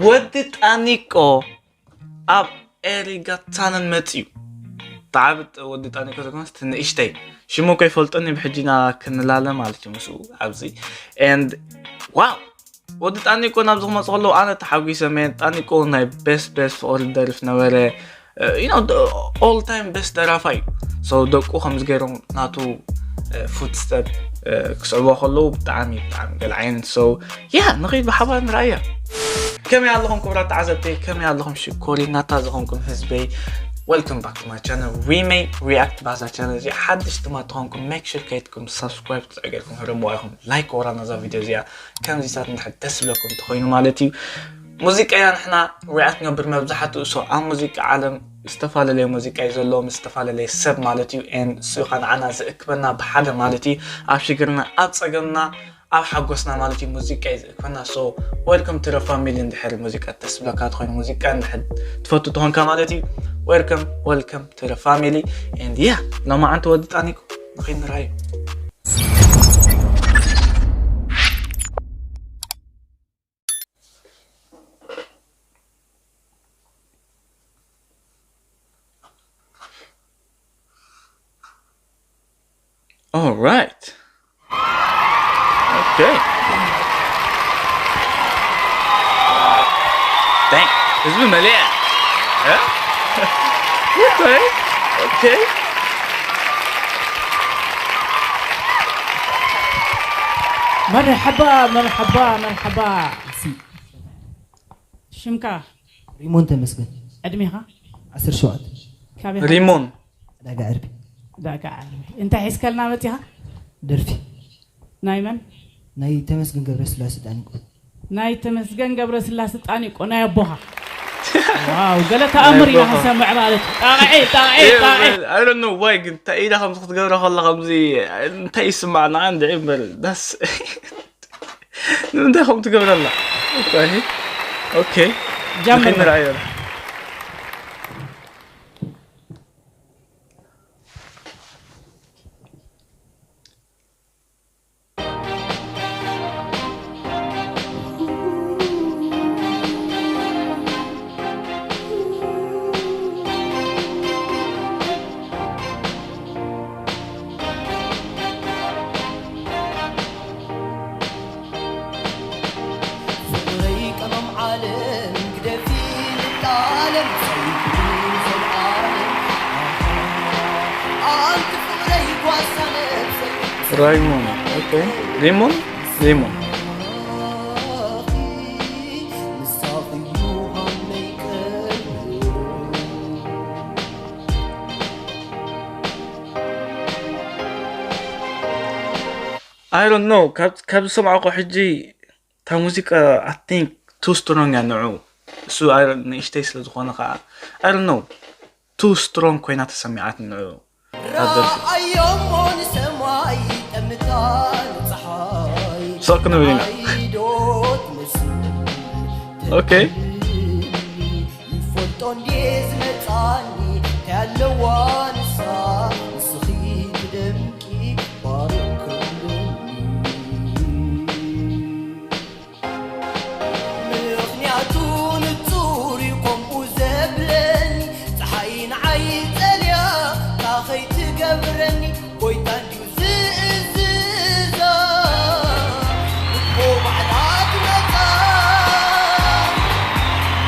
ወዲ ጣኒቆ ኣብ ኤሪጋ ቻነል መፅዩ። ተዓብጥ ወዲ ጣኒቆ ዝኾነስ እቲ ንእሽተይ ሽሙ እኮ ይፈልጦኒ ብሕጂና ክንላለ ማለት እዩ ምስኡ ኣብዚ and wow ወዲ ጣኒቆ ናብዚ ክመፅ ከለዉ ኣነ ተሓጒሰ man ጣኒቆ ናይ best best ፍቅሪ ደርፍ ነበረ you know all time best ደራፋይ so ደቁ ከምዚ ገይሮም ናቱ footstep ክስዕቦ ከለዉ ብጣዕሚ ብጣዕሚ ገለ ዓይነት so yeah ንኸይድ ብሓባር ንረኣያ ከመይ ኣለኹም ክቡራት ተዓዘብቲ ከመይ ኣለኹም ሽኮሪናታ ዝኾንኩም ህዝበይ welcome back to my channel we may react ባዛ channel እዚ ሓድሽ ድማ ተኾንኩም make sure ከይትኩም subscribe ክትዕገርኩም ህረምዋ ኢኹም like ወራ ነዛ ቪድዮ እዚኣ ከምዚታት እንድሕር ደስ ዝብለኩም እንተኾይኑ ማለት እዩ ሙዚቃ እያ ንሕና react ንገብር መብዛሕትኡ so ኣብ ሙዚቃ ዓለም ዝተፈላለየ ሙዚቃ እዩ ዘሎ ምስ ዝተፈላለየ ሰብ ማለት እዩ and እሱ ከዓ ንዓና ዝእክበና ብሓደ ማለት እዩ ኣብ ሽግርና ኣብ ፀገምና ኣብ ሓጎስና ማለት እዩ ሙዚቃ እዩ ዝእክበና so welcome to the family እንድሕር ሙዚቃ ተስብለካ ትኾይኑ ሙዚቃ እንድሕር ትፈቱ ትኾንካ ማለት እዩ welcome welcome to the family and yeah ሎማዓንቲ ወዲ ጣኒቁ ንኸይድ ንርኣዩ All right. Okay. Dang. ህዝቢ መሊኣ። Okay. Okay. መርሐባ መርሐባ መርሐባ። ሽምካ ሪሞን ተመስገን። ዕድሜኻ? ዓሰርተ ሸውዓተ። ካበይ? ሪሞን። ዕዳጋ ዕርቢ። ዕዳጋ ዕርቢ። እንታይ ሒዝከልና መጺኻ? ደርፊ። ናይ መን? ናይ ተመስገን ገብረስላሴ ጣኒቆ። ናይ ተመስገን ገብረስላሴ ጣኒቆ ናይ ኣቦኻ። ዋው ገለ ተኣምር ኢና ክንሰምዕ ማለት እዩ። ጣቕዒ ጣቕዒ ጣቕዒ። I don't know why ግን እንታይ ኢላ ከምዚ ክትገብራ ከላ ከምዚ እንታይ ይስማዕ ንዓ እንድዒ እምበር ዳስ ንምንታይ ከምኡ ትገብር ኣላ? ኦኬ ኦኬ ጀምር። ንርኣዮ። ራይሞን ኦኬ ሪሞን ሪሞን I don't know ካብ ዝሰማዕኩ ሕጂ እታ ሙዚቃ I think too strong እያ ንዑ እሱ ንእሽተይ ስለ ዝኾነ ከዓ I don't know too strong ኮይና ተሰሚዓትኒ ንዑ እታ ደርፊ። ረኣዮሞ ንሰማይ ጠምታ ንፀሓይ so ክንብል ኢና። ፀሓይ ዶ ትመስል ኦኬ። ተድልኒ ይፈልጦ እንድየ ዝመፃኒ እንታይ ኣለዋ ንሳ ንስኺ ትደምቂ ባርክ ክብለኒ ምኽንያቱ ንጹር እዩ ከምኡ ዘብለኒ ጸሓይ ንዓይ ጸልያ ካኸይ ትገብረኒ ጎይታ እንድዩ ዝእዝዛ እኮ ባዕላ ትመጻ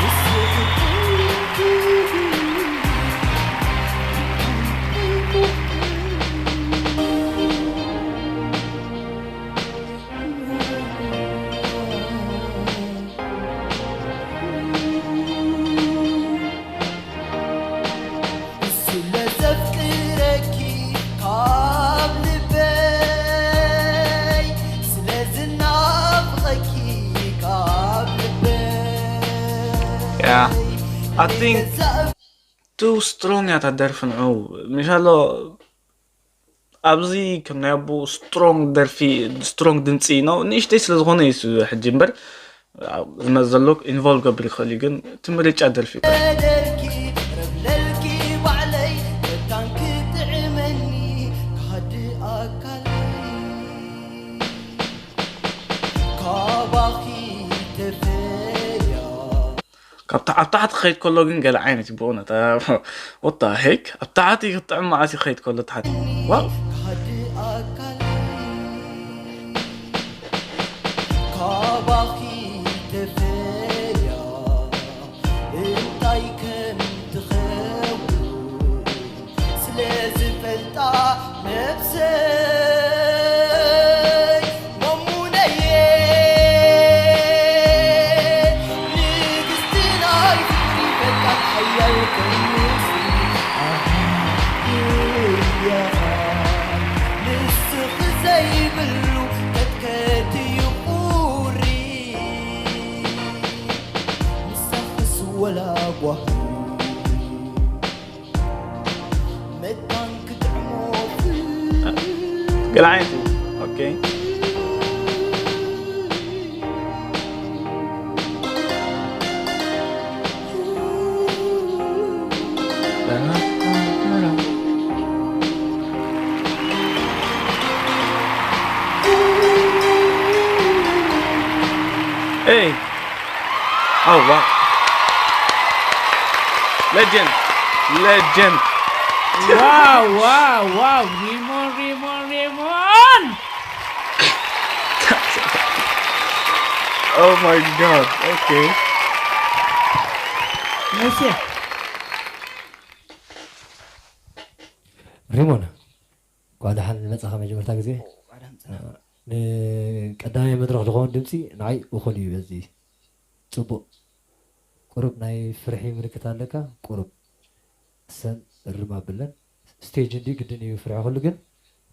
ንሱ Yeah, I think too strong እያ እታ ደርፊ ንዑ ምሻሎ ኣብዚ ከም ናይ ኣቦኡ ስትሮንግ ደርፊ ስትሮንግ ድምፂ ነው ንእሽተይ ስለ ዝኾነ እዩ ሕጂ እምበር ዝመፅ ዘሎ ኢንቮልቭ ገብር ይኽእል እዩ ግን እቲ ምርጫ ደርፊ ካባኺ ተፈልያ ኣብ ታ- ኣብ ታሕቲ ክኸይድ ከሎ ግን ገለ ዓይነት እዩ ብእውነት። አ፣ what the heck? ኣብ ታሕቲ ክጥዕም መዓስ ይኸይድ ከሎ ታሕቲ። ዋው! ካባኺ ተፈልያ እንታይ ከም ትኸውን ስለ ዝፈልጣ ነብሰይ መሙነየ ንግስቲ ናይ ፍቕሪ ፈጣን ሓያል ከም ንስሪ ኣሃ እያኻ ንስኺ ዘይብሉ ከትከትዩ ቁሪ ንሳኽስ ወላ ጓሂ መታን ክጥዕሞ ገለ ዓይነት እዩ። ኦኬ። Hey. Oh, wow. Legend. Legend. ዋው ዋው ዋው ሪሞን ሪሞን ሪሞን Oh my god. Okay. መሲሕ ሪሞን፣ እንኳዕ ደሓን መጻኻ መጀመርታ ግዜ። ንቀዳማይ መድረኽ ዝኸውን ድምፂ ንዓይ እኹል እዩ። በዚ ጽቡቕ፣ ቁሩብ ናይ ፍርሒ ምልክት ኣለካ። ቁሩብ ሰን እርም ኣብለን። ስቴጅ እንዲ ግድን እዩ ፍርሒ ኩሉ፣ ግን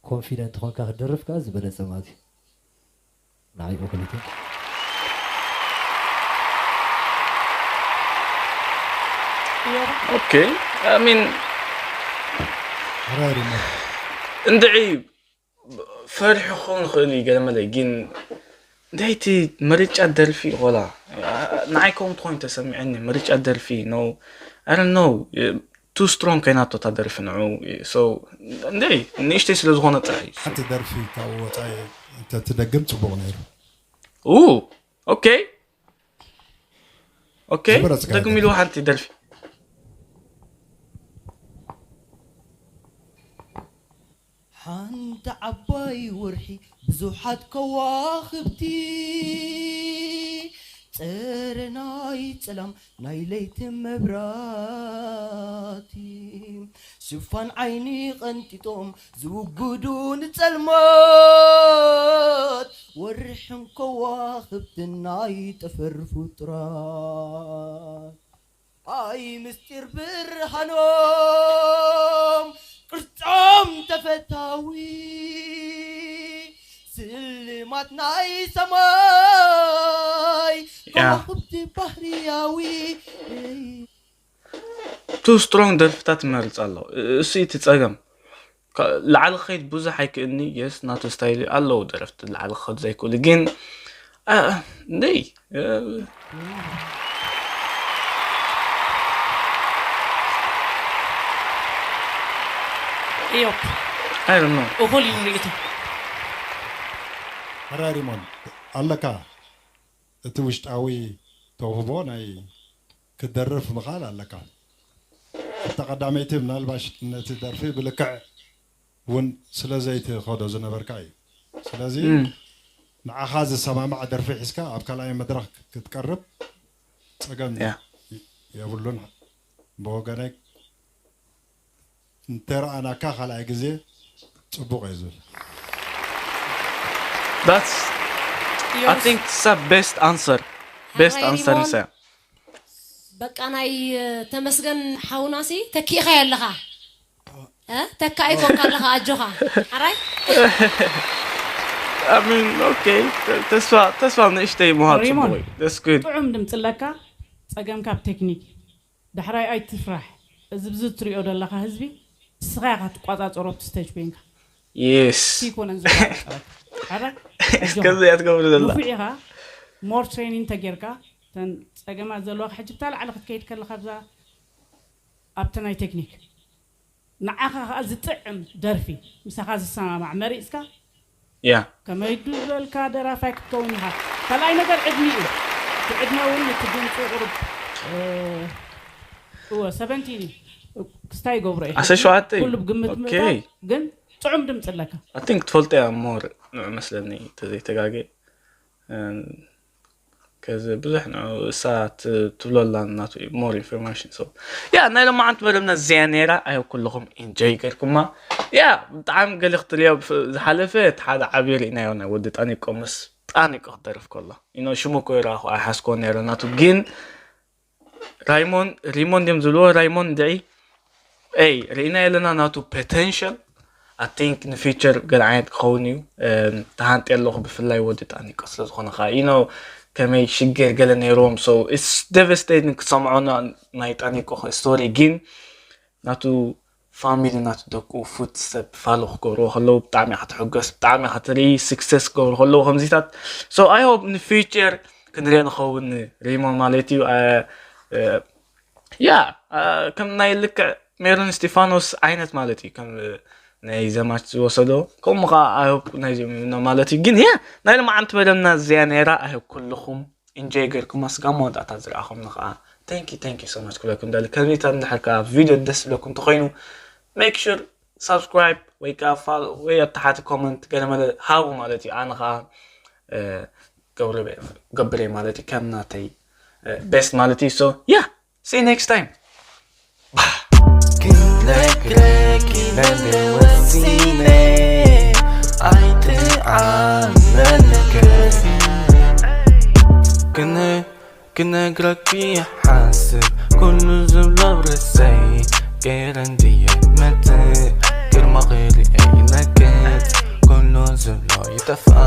ኮንፊደንት ኾንካ ክትደርፍ ከኣ ዝበለጸ ማለት እዩ። ንዓይ እኹል እዩ። Okay. I mean, ሕራይ ሪሞን እንድዒ ፈሪሑ ክኸውን ይኽእል እዩ ገለ መለ፣ ግን እንታይ እቲ ምርጫ ደርፊ ቆላ ንዓይ ከምኡ ትኾይኑ ተሰሚዐኒ። ምርጫ ደርፊ no, I don't know, too strong ኮይናቶ እታ ደርፊ ንዑ። So እንደ ንእሽተይ ስለ ዝኾነ ጥራሕ እዩ። ሓንቲ ደርፊ ካብኡ ወፃኢ እንተትደግም ፅቡቕ ነይሩ። Ooh, okay. Okay. ዝበለጽ ጋር ደግም ኢሉ ሓንቲ ደርፊ። ሓንቲ ዓባይ ወርሒ ብዙሓት ከዋኽብቲ ጸረ ናይ ጸላም ናይ ለይቲ መብራቲ ሽፋን ዓይኒ ቀንጢጦም ዝውግዱ ንጸልማት ወርሕን ከዋኽብትን ናይ ጠፈር ፍጡራት ኣይ ምስጢር ብርሃኖም ቅርጾም ተፈታዊ ስልማት ናይ ሰማይ ከዋኽብቲ ባህርያዊ Too strong ደርፍታት ይመርጽ ኣሎ። እሱ እቲ ጸገም። ላዕሊ ክኸይድ ብዙሕ ኣይክእልኒ። የስ ናቱ ስታይል ኣለዉ ደረፍቲ ላዕሊ ክኸዱ ዘይክእሉ ግን እንደይ እዮብ I don't know. እኹል እዩ ርእይቶ ሕራይ ሪሞን ኣለካ እቲ ውሽጣዊ ተውህቦ ናይ ክትደርፍ ምኽኣል ኣለካ። እታ ቀዳመይቲ ምናልባሽ ነቲ ደርፊ ብልክዕ እውን ስለ ዘይትኸዶ ዝነበርካ እዩ። ስለዚ ንዓኻ ዝሰማማዕ ደርፊ ሒዝካ ኣብ ካልኣይ መድረኽ ክትቀርብ ጸገም Yeah. የብሉን። ብወገነይ እንተረኣናካ ካልኣይ ግዜ ጽቡቕ እየ ዝብል። That's I think it's the best answer. Best ሕራይ answer ሪሞን። ንሳ። በቃ ናይ ተመስገን ሓውናሲ ተኪእኻዮ ኣለኻ እ? ተካኢ ኮንካ ኣለኻ ኣጆኻ። ሕራይ I mean, okay. ተስፋ ተስፋ ንእሽተይ ምሃብ ሪሞን። ጽቡቕ እዩ። That's good. ጥዑም ድምፂ ኣለካ። ጸገምካ ኣብ ቴክኒክ። ዳሕራይ ኣይትፍራሕ። እዚ ብዚ ትሪኦ ዘለኻ ህዝቢ ንስኻ ኢኻ ትቋጻጸሮ ኣብቲ ስቴጅ ኮይንካ። Yes. ይኮነን ዝቋጻጸረካ። ሕራይ ኣጆኻ። እስከዚ እያ ትገብር ዘላ። ንፉዕ ኢኻ። ሞር ትሬኒንግ ተጌርካ እተን ጸገማት ዘለዋካ ሕጂ ብታ ላዕሊ ክትከይድ ከለካ ብዛ ኣብቲ ናይ ቴክኒክ ንዓኻ ከዓ ዝጥዕም ደርፊ ምሳኻ ዝሰማማዕ መሪፅካ Yeah. ከመይ ዝበልካ ደራፋይ ክትከውን ኢኻ። ካልኣይ ነገር ዕድሚ እዩ። እቲ ዕድመ እውን እቲ ድምፂ ቁሩብ እወ ሰቨንቲን እዩ። ክስታይ ይገብሮ እዩ። ዓሰርተ ሸውዓተ እዩ። ኩሉ ብግምት ኦኬ። ምእታት ግን ጥዑም ድምፂ ኣለካ። I think ትፈልጦ እያ more ንዑ መስለኒ ተዘይተጋገ ከዚ ብዙሕ ንዑ እሳ ት- ትብለላ ናቱ more information so yeah ናይ ሎማዓንቲ መደብና እዚኣ ነይራ። I hope ኩልኹም enjoy ገርኩማ። Yeah ብጣዕሚ ገለ ክትሪኦ ብፍ- ዝሓለፈ እቲ ሓደ ዓብዪ ርኢናዮ ናይ ወዲ ጣኒቆ ምስ ጣኒቆ ክደርፍ ከሎ you know ሽሙ እኮ ይረኣኹ ኣይሓስኮ ነይረ ናቱ ግን ራይሞን ሪሞን ድዮም ዝብልዎ ራይሞን ድዒ ይ ርኢና የለና ናቱ potential I think ንፊቸር ገለ ዓይነት ክኸውን እዩ። ተሃንጢ ኣለኹ ብፍላይ ወዲ ጣኒቆ ስለዝኾነ ከዓ you know ከመይ ሽግር ገለ ነይርዎም so it's devastating ክሰምዖ ናይ ጣኒቆ story ግን ናቱ family ናቱ ደቁ footstep follow ክገብርዎ ከለዉ ብጣዕሚ ኢኻ ትሕገስ ብጣዕሚ ኢኻ ትርኢ success ክገብሩ ከለዉ ከምዚታት so I hope ንፊቸር ክንሪኦ ንኸውን ሪሞን ማለት እዩ። Yeah ከም ናይ ልክዕ ሜሮን እስቲፋኖስ ዓይነት ማለት እዩ ከም ናይ ዘማች ዝወሰዶ ከምኡ ከዓ I hope ናይዚኦም እዮም ማለት እዩ ግን yeah ናይ ሎማዓንቲ መደብና እዚኣ ነይራ I hope ኩልኹም enjoy ገርኩም ኣስጋ መወዳእታ ዝረኣኹም ንኸዓ thank you thank you so much ክብለኩም ደሊ ከዚታት እንድሕር ከዓ ቪድዮ ደስ ዝብለኩም እንተኮይኑ make sure subscribe ወይ ከዓ follow ወይ ኣብ ታሕቲ comment ገለመለ ሃቡ ማለት እዩ ኣነ ከዓ ገብረ ገብረ ማለት እዩ ከም ናተይ best ማለት እዩ so yeah see you next time ክነግረኪ ለለ ወሲነ ኣይትዓመልከ ክነ ክነግረኪ ሓስብ ኩሉ ዝብሎ ርእሰይ ገይረ እንድየ መትእ ግርማ ክሪአ ይነግት ኩሉ ዝብሎ ይጠፍኣ